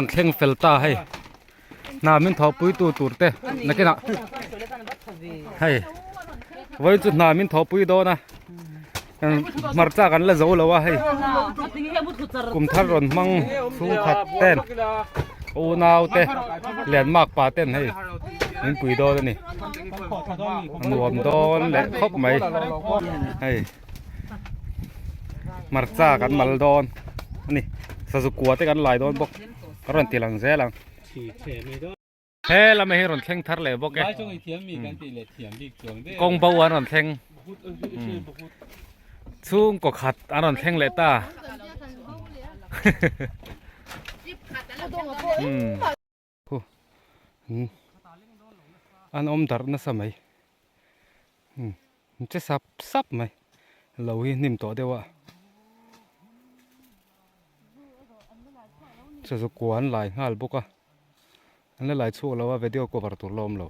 An thleng fel ta hei hna min thawhpui tu tur te nakinah hei vawiin chu hna min thawhpui dawn a hmarcha kan la zo lo a hei kum thar rawn hmang chhungkhat ten unau te lianmak pa ten hei min pui dawn a ni a nuam dawn leh khawp mai hei. Hmarcha kan mal dawn a ni sazu kua te kan lai dawn bawk ka rawn ti lang zel ang he lamah hi rawn thleng thar leh bawk e kawng bo an rawn thleng chhungkaw khat an rawn thleng leh ta An awm darh nasa mai an che sap sap mai lo hi hnim tawh deuh a sazu kua an lai nghal bawk a an la lai chhuak lo a video cover tur la awm lo.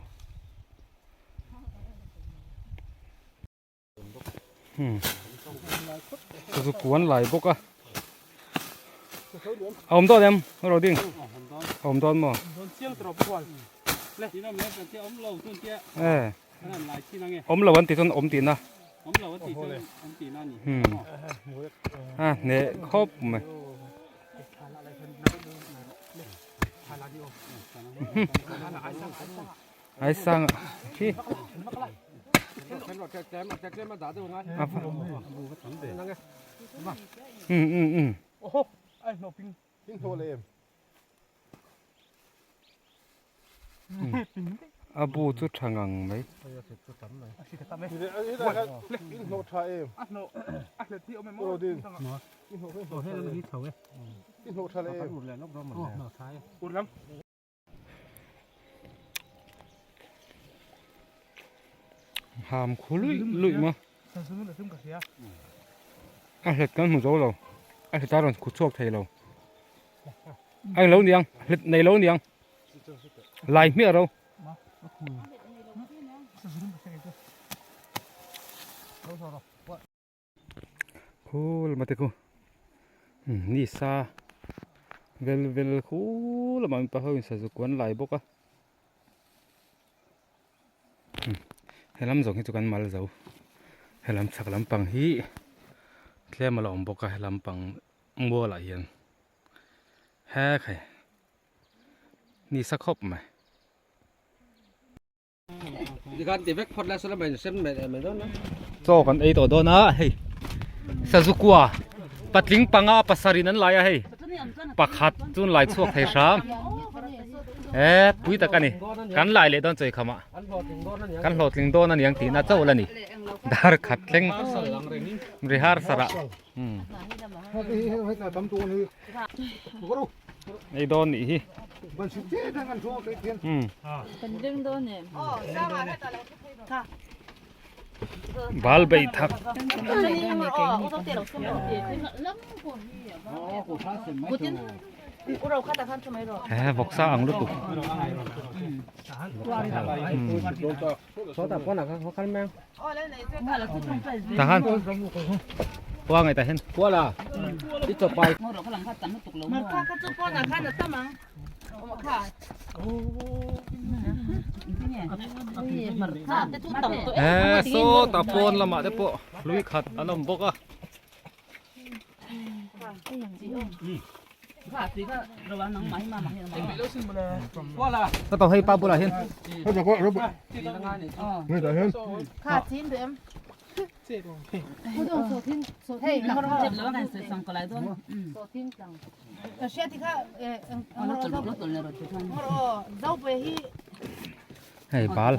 Sazu kuan lai bawk a a awm dawn em ro ding a awm dawn maw e awm lo an ti chuan awm tihna a hneh khawp mai Ai sang khi Ừ ừ ừ. A bu chu tha ngang mai. Ham khu luih luih maw a hlet kan hmu zo lo a hlet a rawn khu chhuak thei lo a eng lo niang hlet nei lo niang lai hmiah ro Khu lama te khu ni sa vel vel khu lamah mipa ho in sazu kuan lai bawk a helam zawng hi chu kan mal zo helam chhak lampang hi tlem a la awm bawk a helam pang mual ah hian he khai ni sa khawp mai. Chaw kan ei tawh dawn a hei sazukua patling panga pasarih an lai a hei pakhat chu an lai chhuak thei hram e pui tak a ni kan lai leh dawn chawi kham ah kan hlawhtling dawn a niang tihna chauh la ni dar khat thleng rehearsal ah Ei dawn nih hi. Bal bei thak. He vawksa ang lutuk. Tahan Qua ngày ta hen Qua là Ít cho bay Eh so ta pawn lamah te pawh hlui khat an awm bawk a. Ka tawh hei pa bulah hian. Hei bal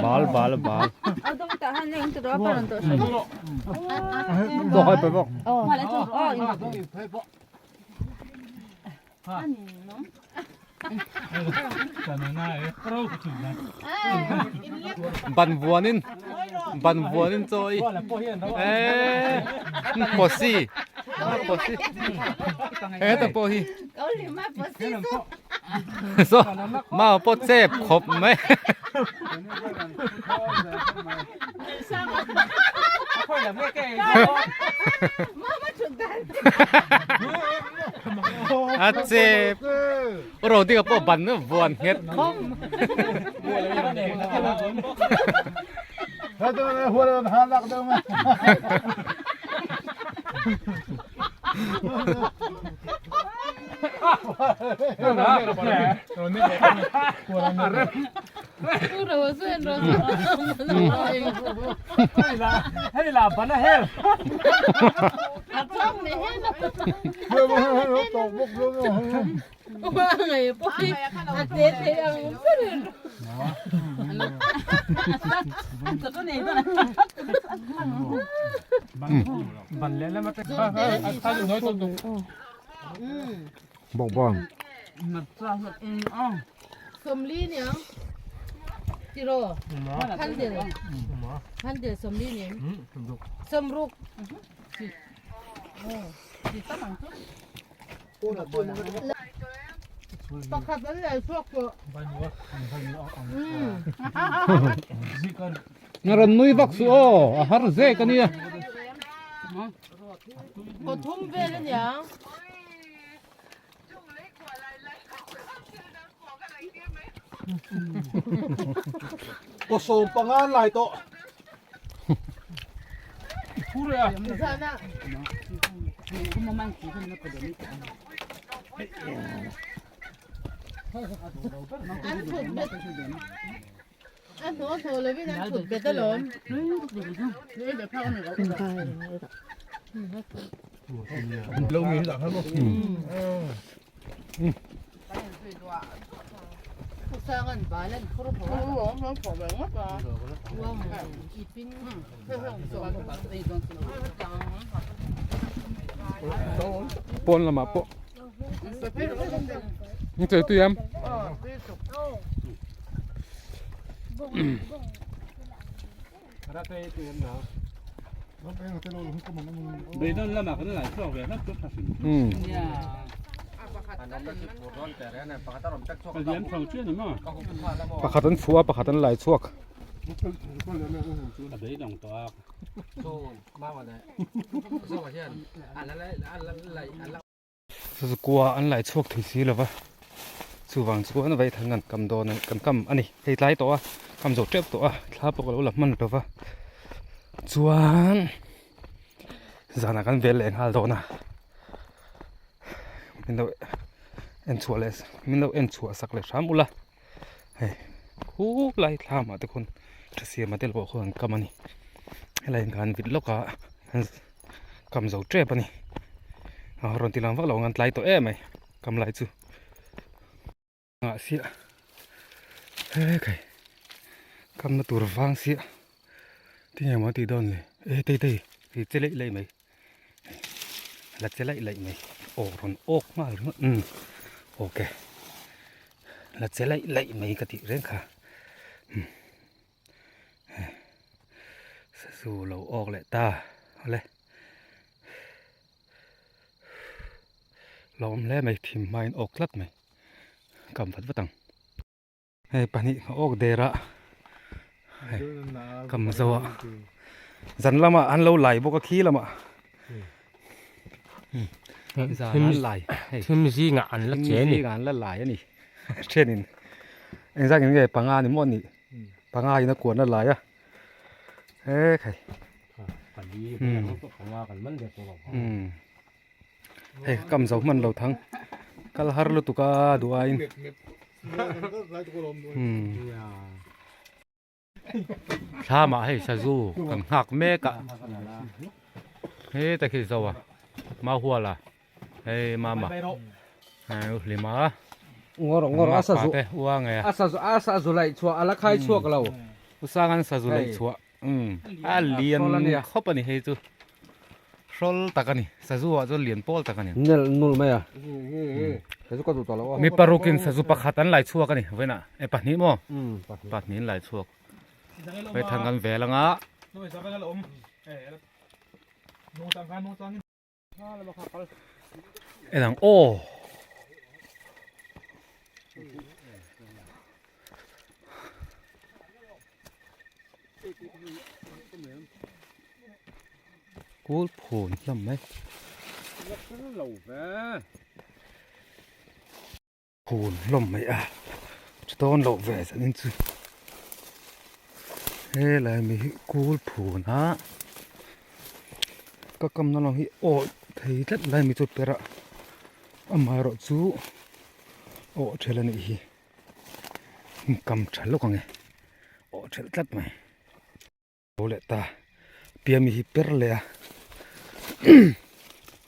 bal bal bal. Tawh hai bawk. Ban vuanin ban vuanin chaw i eh posi posi heta pawh hi so mau pawh chep khawp mai A che Rodinga pawh ban vuan nghet khawp. Bawkbawn. Rawn nui vak suh aw, a har zek a nia. Pawn lamah pawh Ni chei tui em? Pakhat an chhuah a pakhat an lai chhuak. Kua an lai chhuak thei si lova chuvang chuan vaithang an kam dawn kan kam a ni hei tlai tawh a kam zo tep tawh a thla pawh ka lo la hman lova chuan zanah kan vel leh nghal dawn a min lo en chhuah leh min lo en chhuah sak leh hram ula hei khup lai thla mah te khawn tha siam a tel pawh khawn an kam a ni helai in khan vit lawk a kam zo tep a ni a rawn ti lang vak lo ang an tlai tawh em mai kam lai chu ngah siah he khai kamna tur vang siah tinge maw tih dawn le e tei tei hei che laih laih mai la che laih laih mai aw rawn awk nghal ringawt umm okay la che laih laih mai ka tih reng kha umm. Sazu lo awk leh ta awle lo awm hle mai thim hmain awk tlat mai kam vat vat ang hei pahnih a awk der a hei kam zo a zan lamah an lo lai bawk a khi lamah zan an lai hei thim zingah an la che a ni thim zingah an la lai a ni thenin engzat in nge panga ni maw nih. Panga in a kuan a lai a he khai hei kam zo hman lo thang kal har lutuk a duh aiin thlamah hei sazu kan nghak mek a heta khi zo a mahuala hei mama hei u hlima Ngawr ngawr a sazu te ua nge a sazu a sazu laih chhuah a la khai chhuak lo usang an sazu laih chhuah a lian khawp ani hei chu hrawl tak ani sazu ah chuan lian pawl tak ani nel nul mai a sazu ka duh tawh lo a mi parukin sazu pakhat an lai chhuak ani vawiinah e pahnih maw pahnih an lai chhuak vaithang kan vel anga Enang aw. Kul phun hlawm mai. Phun hlawm mai a chu dawn loh ve zanin chu helai mi hi kul phun a ka kamna lang hi awih thei tlat lai mi chu perah amaherawh chu awh ṭhel a nih hi kam ṭha lawk ang e awh ṭhelh tlat mai. Lo leh ta piami hi per leh a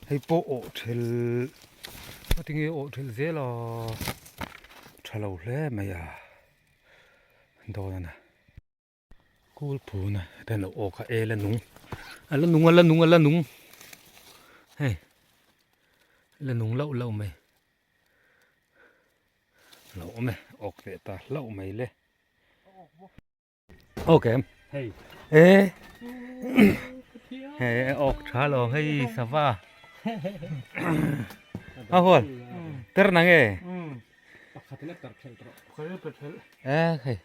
hei pawh awh thel tinge awh thel zel a tha lo hle mai a dawn a na kul phun a hetiang lo awk a el a nung a la nung a la nung a la nung hei la nung lauh lauh mai lo awm e awk leh ta hlauh mai le. Ok Hei. E. Hei ok tha lo hei sava. A hol. Ter na nge. Pakhat in a per thelh tawh. Pakhat in a per thelh. E hei.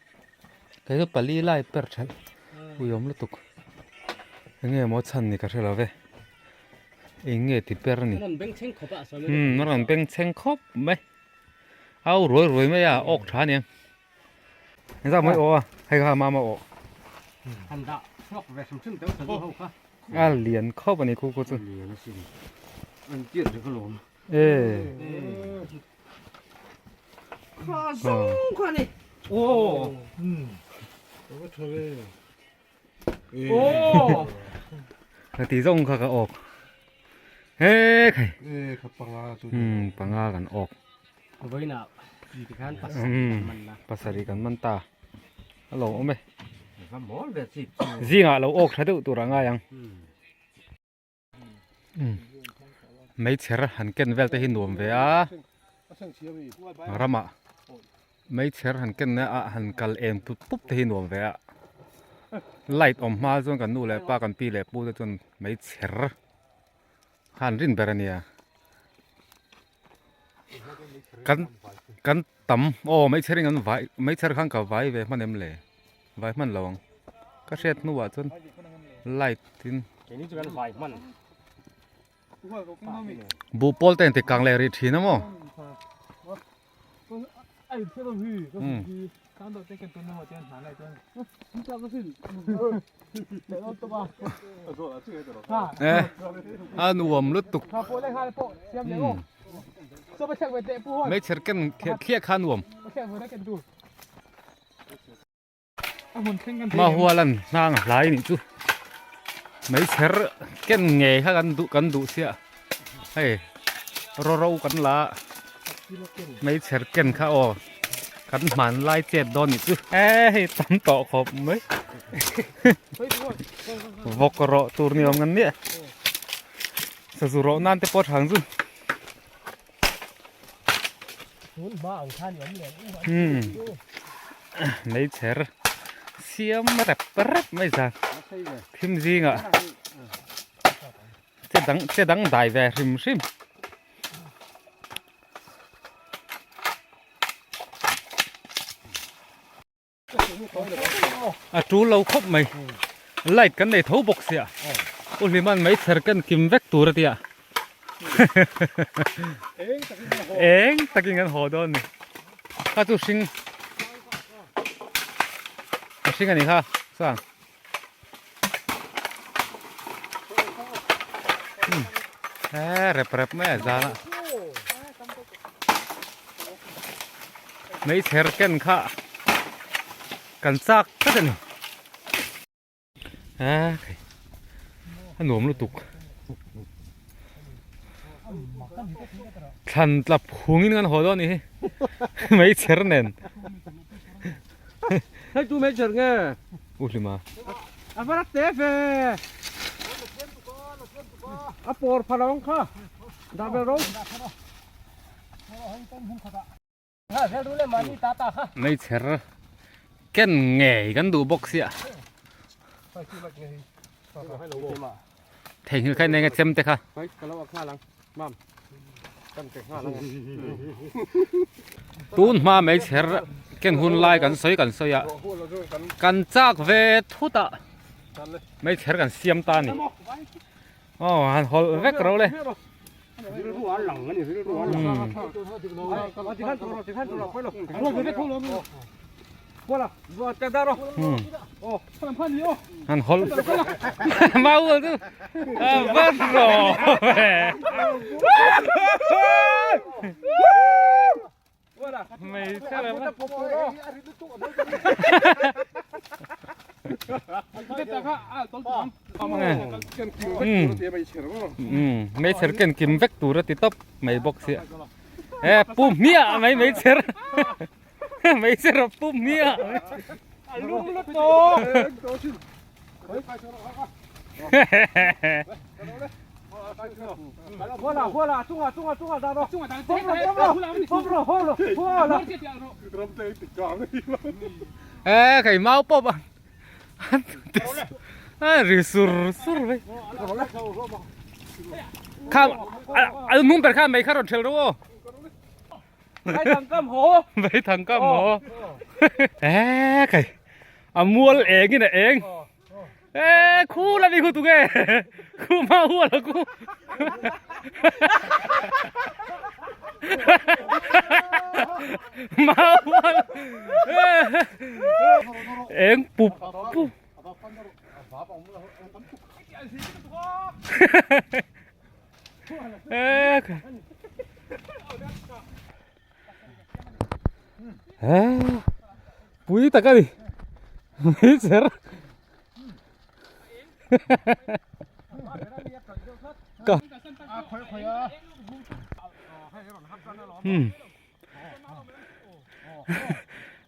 Kei chu pali lai per thelh. Uiawm lutuk. Enge maw chhan ni ka hre lo ve. Eng nge ti per ni. An rawn beng chheng khawp a. An rawn beng chheng khawp mai. Au ruai ruai mai a ok tha aniang. Engzah mai aw a, hei kha mama aw. Han dah chhuak ve hrim hrim deuh ta ho kha. A lian khawp a ni khu khu chu. Lian a sin. An tiat reng alawm. E. Kha zawng kha ni. Aw. Aw. Ka ti zawng kha ka awk. He khai. E kha panga chu. Panga kan awk. Vawiinah ti khan pasarih kan man a. Pasarih kan man ta. A lo awm e. Va mawl ve chip chu. Zingah lo awk tha deuh tur a ngai ang. Meichher han ken vel te hi nuam ve a. Ramah meichher han ken na ah han kal em pup pup te hi nuam ve a. Light awm hma chuan kan nu leh pa kan pi leh pu te chuan meichher kha an rin ber a nia. Kan kan tam aw meichher in an vai meichher khan ka vai ve hman em le vai hman lo ang ka hriat hnuah chuan light in buh pawl te inti kang leh rih thin a maw. E a nuam lutuk hmeichher ken thliah kha a nuam Mahualan hnang a hlai nih chu meichher ken ngei kha kan duh kan duh chiah hei ro ro kan la a meichher ken kha aw kan hmanlai chet dawn nih chu e hei tam tawh khawp mai vawk rawh tur ni awm kan nia sazu rawh nan te pawh thang chu. Meichher siam rep rep mai zan thim zingah che dang che dang dai ve hrim hrim. A tul lo khawp mai light kan nei tho bawk sia u hliman meichher ken kim vek tur a tia eng takin kan haw dawn ni kha chu hring a hring a ni kha chuan he rep rep mai a zan a meichher ken kha kan chak tlat a ni a a nuam lutuk thlan tla phungin kan haw dawn a ni hi meichher nen. Hei tu meichher nge? U Hlima. A va te ve. A por pha lo ang kha. Dah vel ro. Meichher ken ngei kan duh bawk sia. Theihnghilh kha ineng a chem te kha. Hei ka lo ak nghal ang. Mam. Kan pe nghal ang. Tun hma meichher ken hun lai kan sawi kan sawi a. Kan chak ve thut a. Meichher kan siam ta a ni. Aw han hawlh vek ro le. An hawlh mau chu a va rawh ve. Hmeichhe lam a. Meichher ken kim vek tur a ti tawp mai bawk sia. E pu hmiah mai meichher. Meichher a pu hmiah. Ê cái mau pop à a ri sur sur mai kha a nung ber kha mei kha rawn ṭhel ro aw Vai thang kam haw. Vai thang kam haw. Ê cái a mual eng in a eng. Ê khu la mi khu tu nge. Khu ma hu la khu. Ma hu. Eng pup pup. Pui tak a ni meichher ka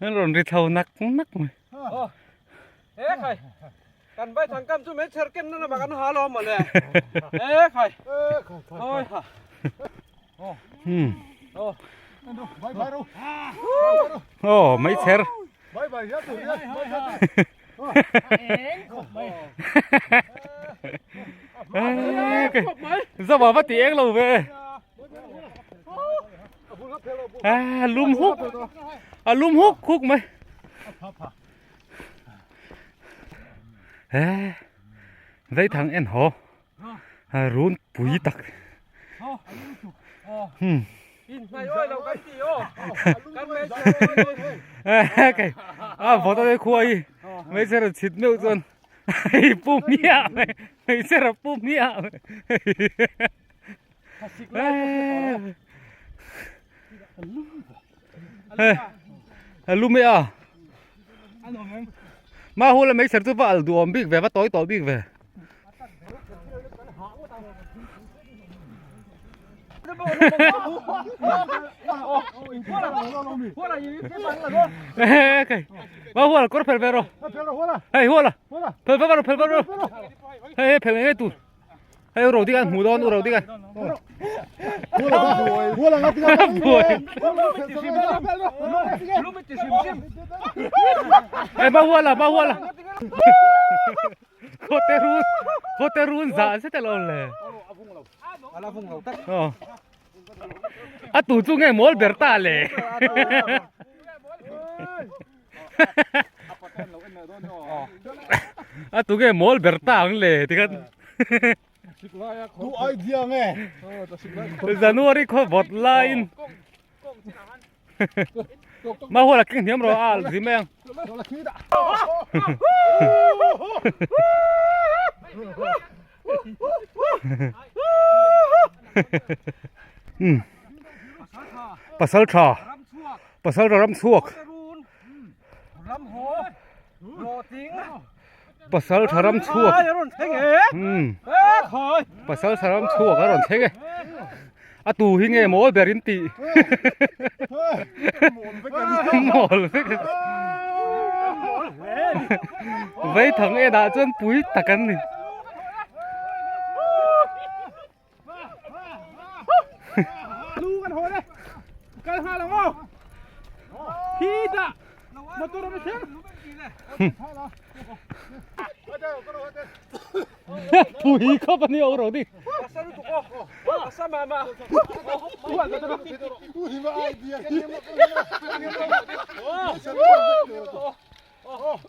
an rawn ri thau nak nak mai. Kan vai thang kam chu meichher ken na lamah kan ha lo mawle. E khai. Oi ha. Hmm. Oh, meichher. Zava va ti eng lo ve. À, lum huk. À, lum huk huk mai. He vei thang en haw run pui tak a vawt a khua hi hmeichhe rawn chhit meuh chuan hei pu hmiah mai hmeichhe rawn pu hmiah mai a lum e a ma hula mai ser chu va al duh awm bik ve va tawi tawh bik ve ma hula kawr phel ve rawh hei hula phel va rawh phel va rawh hei hei phel ngei tur Hei u Rodikan hmuh dawn u Rodikan. Hei ba huala ba huala. Khote run khote run za se te lo le. Ờ. A tu chu nge mawl ber ta le. A tu nge mawl ber ta ang le tikhan Du idea nge January khaw vawt laiin ma huala keng hniam rawh a al zim mai ang Pasal tha Pasal tha ram chhuak Pasal tha ram chhuak Pasal tha ram chhuak a rawn thleng e A tu hi nge mawl ber in tih Mawl vek Vei thang e dah chuan pui tak an ni. Pui khawp a ni o ro ding.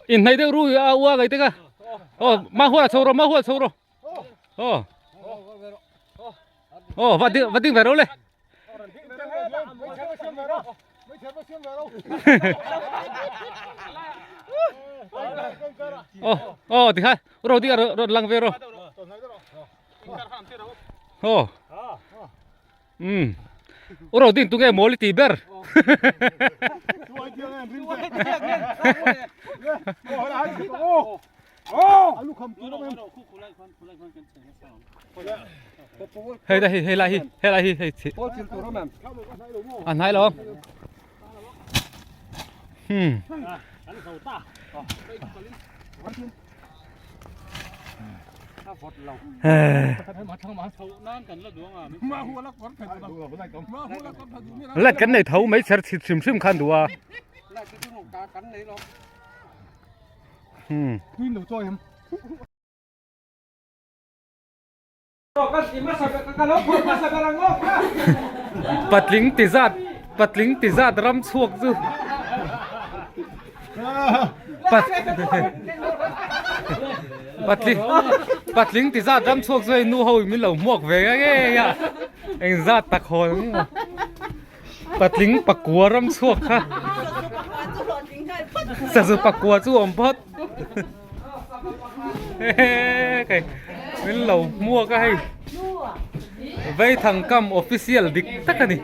In hnai deuh ru a ua ngai te ka. Oh, ma hual chho ro, ma hual chho ro. Oh. Aw va ding va ding ve ro le. Aw aw tikhan ro ding a rawn lang ve ro. Aw. Umm. U ro ding tunge mawl i ti ber. Hei da hi hei lai hi hei lai hi hei chi. A hnai lo. Hmm. Let kan nei tho mai chher chhit hrim hrim khan duh a. Hmm. Patling ti zat patling ti zat ram chhuak chu patling patling ti zat ram chhuak chu hei nu ho in min lo hmuak ve nge ngei a eng zat tak hawn ang emaw patling pakua ram chhuak kha sazu pakua chu awm phawt. Hei min lo hmuak a hei Vaithangkam official dik tak a ni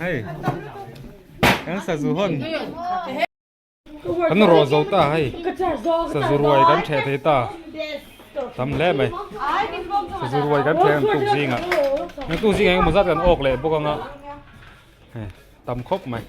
hei kan sazu hawn kan rawh zo ta hei sazu ruai kan theh thei ta tam hle mai sazu ruai kan theh ang tuk zingah ang tuk zingah engemaw zat kan awk leh bawk anga tam khawp mai.